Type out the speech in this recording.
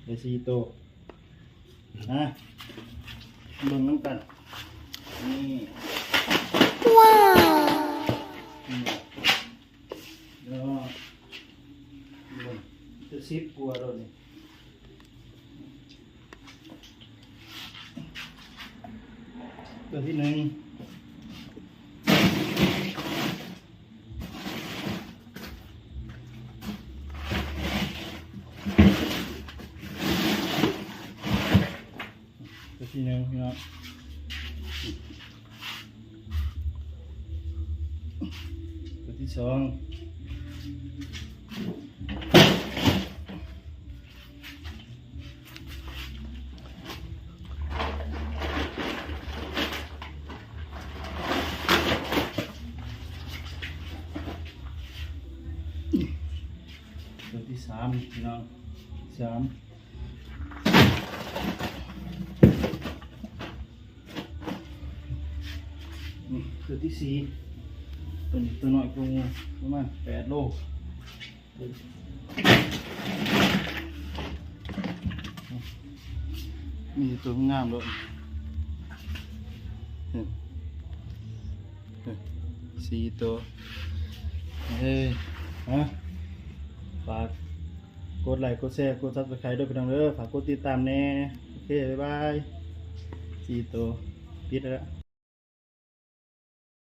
ໄດ້ສີ່ໂຕ ຮະ ເບິ່ງນຳກັນ ນີ້ ວ້າວ ນີ້ ແລ້ວເບິ່ງ ຈະສິບກວ່າໂລດນີ້ ໂຕທີໜຶ່ງ ໂຕທີໜຶ່ງ ພີ່ນ້ອງ ໂຕທີສອງ ໂຕທີສາມ ພີ່ນ້ອງ ສາມ ນີ້ໂຕທີສີ່ ໂຕນີ້ໂຕນ້ອຍກວ່າໝູ່ ປະມານແປດໂລ ມີແຕ່ໂຕງາມໂລດ ເອີ ເອີ ສີ່ໂຕ ເອີ ຮະ ຝາກ ກົດໄລ ກົດແຊ ກົດ Subscribe ເດີພີ່ນ້ອງເດີ ຝາກກົດຕິດຕາມແດ່ ໂອເຄ ບາຍບາຍ ສີ່ໂຕ ປິດແລ້ວ.